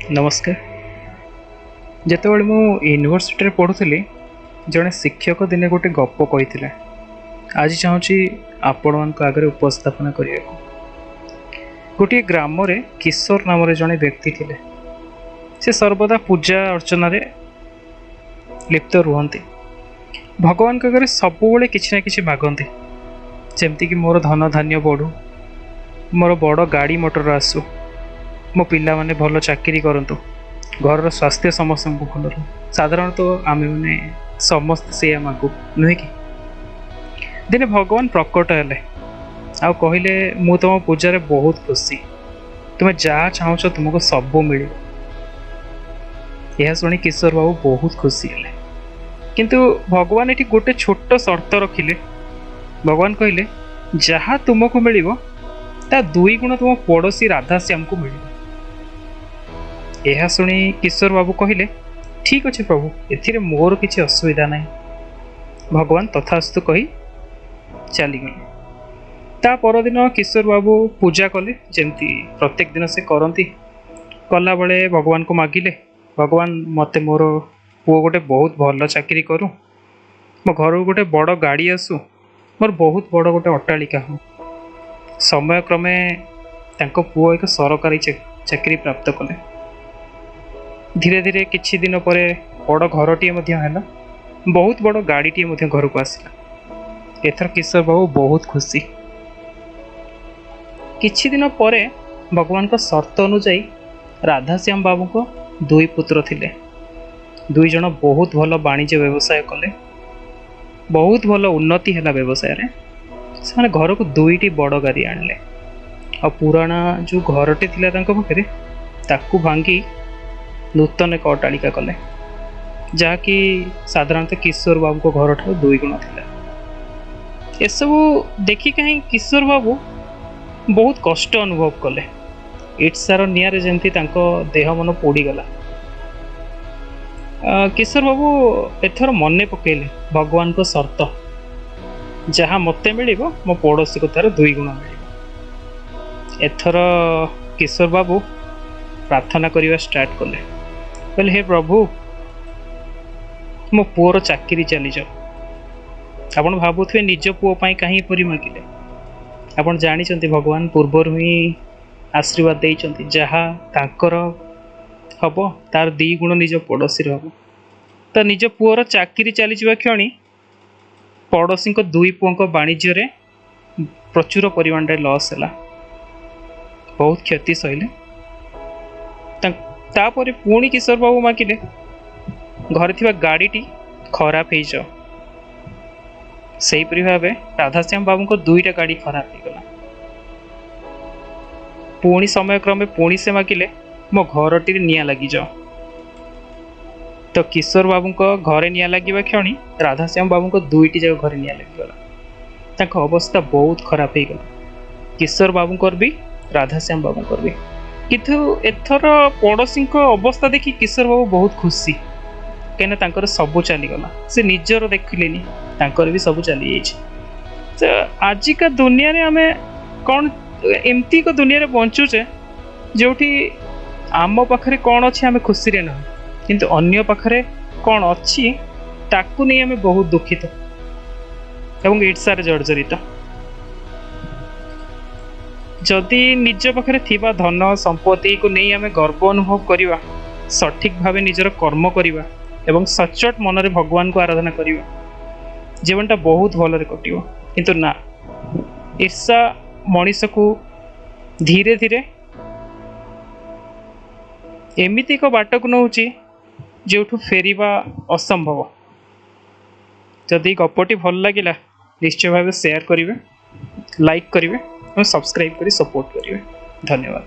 ନମସ୍କାର। ଯେତେବେଳେ ମୁଁ ୟୁନିଭର୍ସିଟିରେ ପଢ଼ୁଥିଲି, ଜଣେ ଶିକ୍ଷକ ଦିନେ ଗୋଟେ ଗପ କହିଥିଲେ। ଆଜି ଚାହୁଁଛି ଆପଣମାନଙ୍କ ଆଗରେ ଉପସ୍ଥାପନା କରିବାକୁ। ଗୋଟିଏ ଗ୍ରାମରେ କିଶୋର ନାମରେ ଜଣେ ବ୍ୟକ୍ତି ଥିଲେ। ସେ ସର୍ବଦା ପୂଜା ଅର୍ଚ୍ଚନାରେ ଲିପ୍ତ ରୁହନ୍ତି। ଭଗବାନଙ୍କ ଆଗରେ ସବୁବେଳେ କିଛି ନା କିଛି ମାଗନ୍ତି, ଯେମିତିକି ମୋର ଧନ ଧାନ୍ୟ ବଢ଼ୁ, ମୋର ବଡ଼ ଗାଡ଼ି ମଟର ଆସୁ, ମୋ ପିଲାମାନେ ଭଲ ଚାକିରି କରନ୍ତୁ, ଘରର ସ୍ୱାସ୍ଥ୍ୟ ସମସ୍ତଙ୍କୁ ଭଲ ରହୁ। ସାଧାରଣତଃ ଆମେମାନେ ସମସ୍ତେ ସେଇଆ ମାଗୁ, ନୁହେଁ କି? ଦିନେ ଭଗବାନ ପ୍ରକଟ ହେଲେ ଆଉ କହିଲେ, ମୁଁ ତୁମ ପୂଜାରେ ବହୁତ ଖୁସି, ତୁମେ ଯାହା ଚାହୁଁଛ ତୁମକୁ ସବୁ ମିଳିବ। ଏହା ଶୁଣି କିଶୋର ବାବୁ ବହୁତ ଖୁସି ହେଲେ। କିନ୍ତୁ ଭଗବାନ ଏଠି ଗୋଟେ ଛୋଟ ସର୍ତ୍ତ ରଖିଲେ। ଭଗବାନ କହିଲେ, ଯାହା ତୁମକୁ ମିଳିବ ତା ଦୁଇ ଗୁଣ ତୁମ ପଡ଼ୋଶୀ ରାଧାଶ୍ୟାମକୁ ମିଳିବ। ଏହା ଶୁଣି କିଶୋର ବାବୁ କହିଲେ, ଠିକ୍ ଅଛି ପ୍ରଭୁ, ଏଥିରେ ମୋର କିଛି ଅସୁବିଧା ନାହିଁ। ଭଗବାନ ତଥାସ୍ତୁ କହି ଚାଲିଗଲେ। ତା ପରଦିନ କିଶୋର ବାବୁ ପୂଜା କଲେ, ଯେମିତି ପ୍ରତ୍ୟେକ ଦିନ ସେ କରନ୍ତି। କଲାବେଳେ ଭଗବାନଙ୍କୁ ମାଗିଲେ, ଭଗବାନ, ମୋତେ ମୋର ପୁଅ ଗୋଟେ ବହୁତ ଭଲ ଚାକିରି କରୁ, ମୋ ଘରକୁ ଗୋଟେ ବଡ଼ ଗାଡ଼ି ଆସୁ, ମୋର ବହୁତ ବଡ଼ ଗୋଟେ ଅଟ୍ଟାଳିକା ହଉ। ସମୟକ୍ରମେ ତାଙ୍କ ପୁଅ ଏକ ସରକାରୀ ଚାକିରି ପ୍ରାପ୍ତ କଲେ। ଧୀରେ ଧୀରେ କିଛି ଦିନ ପରେ ବଡ଼ ଘରଟିଏ ମଧ୍ୟ ହେଲା, ବହୁତ ବଡ଼ ଗାଡ଼ିଟିଏ ମଧ୍ୟ ଘରକୁ ଆସିଲା। ଏଥର କିଶୋର ବାବୁ ବହୁତ ଖୁସି। କିଛି ଦିନ ପରେ ଭଗବାନଙ୍କ ସର୍ତ୍ତ ଅନୁଯାୟୀ ରାଧାଶ୍ୟାମ ବାବୁଙ୍କ ଦୁଇ ପୁତ୍ର ଥିଲେ। ଦୁଇ ଜଣ ବହୁତ ଭଲ ବାଣିଜ୍ୟ ବ୍ୟବସାୟ କଲେ, ବହୁତ ଭଲ ଉନ୍ନତି ହେଲା ବ୍ୟବସାୟରେ। ସେମାନେ ଘରକୁ ଦୁଇଟି ବଡ଼ ଗାଡ଼ି ଆଣିଲେ ଆଉ ପୁରାଣା ଯେଉଁ ଘରଟି ଥିଲା ତାଙ୍କ ପାଖରେ, ତାକୁ ଭାଙ୍ଗି ନୂତନ ଏକ ଅଟ୍ଟାଳିକା କଲେ, ଯାହାକି ସାଧାରଣତଃ କିଶୋର ବାବୁଙ୍କ ଘରଠାରୁ ଦୁଇ ଗୁଣ ଥିଲା। ଏସବୁ ଦେଖି କାହିଁ କିଶୋର ବାବୁ ବହୁତ କଷ୍ଟ ଅନୁଭବ କଲେ। ଈର୍ଷାର ନିଆଁରେ ଯେମିତି ତାଙ୍କ ଦେହ ମନ ପୋଡ଼ିଗଲା। କିଶୋର ବାବୁ ଏଥର ମନେ ପକେଇଲେ ଭଗବାନଙ୍କ ସର୍ତ୍ତ, ଯାହା ମୋତେ ମିଳିବ ମୋ ପଡ଼ୋଶୀକୁ ତାର ଦୁଇ ଗୁଣ ମିଳିବ। ଏଥର କିଶୋର ବାବୁ ପ୍ରାର୍ଥନା କରିବା ଷ୍ଟାର୍ଟ କଲେ। କହିଲେ, ହେ ପ୍ରଭୁ, ମୋ ପୁଅର ଚାକିରି ଚାଲିଯାଉ। ଆପଣ ଭାବୁଥିବେ ନିଜ ପୁଅ ପାଇଁ କାହିଁ ଏପରି ମାଗିଲେ। ଆପଣ ଜାଣିଛନ୍ତି ଭଗବାନ ପୂର୍ବରୁ ହିଁ ଆଶୀର୍ବାଦ ଦେଇଛନ୍ତି, ଯାହା ତାଙ୍କର ହବ ତାର ଦୁଇ ଗୁଣ ନିଜ ପଡ଼ୋଶୀର ହବ। ତ ନିଜ ପୁଅର ଚାକିରି ଚାଲିଯିବା କ୍ଷଣି ପଡ଼ୋଶୀଙ୍କ ଦୁଇ ପୁଅଙ୍କ ବାଣିଜ୍ୟରେ ପ୍ରଚୁର ପରିମାଣରେ ଲସ୍ ହେଲା, ବହୁତ କ୍ଷତି ସହିଲେ। ତାପରେ ପୁଣି କିଶୋର ବାବୁ ମାଗିଲେ, ଘରେ ଥିବା ଗାଡ଼ିଟି ଖରାପ ହେଇଯାଉ। ସେହିପରି ଭାବେ ରାଧାଶ୍ୟାମ ବାବୁଙ୍କ ଦୁଇଟା ଗାଡ଼ି ଖରାପ ହେଇଗଲା। ପୁଣି ସମୟକ୍ରମେ ପୁଣି ସେ ମାଗିଲେ, ମୋ ଘରଟିରେ ନିଆଁ ଲାଗିଯାଉ। ତ କିଶୋର ବାବୁଙ୍କ ଘରେ ନିଆଁ ଲାଗିବା କ୍ଷଣି ରାଧାଶ୍ୟାମ ବାବୁଙ୍କ ଦୁଇଟି ଯାକ ଘରେ ନିଆଁ ଲାଗିଗଲା। ତାଙ୍କ ଅବସ୍ଥା ବହୁତ ଖରାପ ହେଇଗଲା, କିଶୋର ବାବୁଙ୍କର ବି, ରାଧାଶ୍ୟାମ ବାବୁଙ୍କର ବି। କିନ୍ତୁ ଏଥର ପଡ଼ୋଶୀଙ୍କ ଅବସ୍ଥା ଦେଖି କିଶୋର ବାବୁ ବହୁତ ଖୁସି, କାହିଁକିନା ତାଙ୍କର ସବୁ ଚାଲିଗଲା। ସେ ନିଜର ଦେଖିଲେନି, ତାଙ୍କର ବି ସବୁ ଚାଲିଯାଇଛି। ତ ଆଜିକା ଦୁନିଆରେ ଆମେ କ'ଣ ଏମିତି ଏକ ଦୁନିଆରେ ବଞ୍ଚୁଛେ ଯେଉଁଠି ଆମ ପାଖରେ କ'ଣ ଅଛି ଆମେ ଖୁସିରେ ନାହୁଁ, କିନ୍ତୁ ଅନ୍ୟ ପାଖରେ କ'ଣ ଅଛି ତାକୁ ନେଇ ଆମେ ବହୁତ ଦୁଃଖିତ ଏବଂ ଈର୍ଷାରେ ଜର୍ଜରିତ। ଯଦି ନିଜ ପାଖରେ ଥିବା ଧନ ସମ୍ପତ୍ତିକୁ ନେଇ ଆମେ ଗର୍ବ ଅନୁଭବ କରିବା, ସଠିକ୍ ଭାବେ ନିଜର କର୍ମ କରିବା ଏବଂ ସଚ୍ଚୋଟ ମନରେ ଭଗବାନଙ୍କୁ ଆରାଧନା କରିବା, ଜୀବନଟା ବହୁତ ଭଲରେ କଟିବ। କିନ୍ତୁ ନା, ଈର୍ଷା ମଣିଷକୁ ଧୀରେ ଧୀରେ ଏମିତି ଏକ ବାଟକୁ ନେଉଛି ଯେଉଁଠୁ ଫେରିବା ଅସମ୍ଭବ। ଯଦି ଗପଟି ଭଲ ଲାଗିଲା, ନିଶ୍ଚୟ ଭାବେ ସେୟାର କରିବେ, ଲାଇକ୍ କରିବେ ଏବଂ ସବସ୍କ୍ରାଇବ୍ କରି ସପୋର୍ଟ କରିବେ। ଧନ୍ୟବାଦ।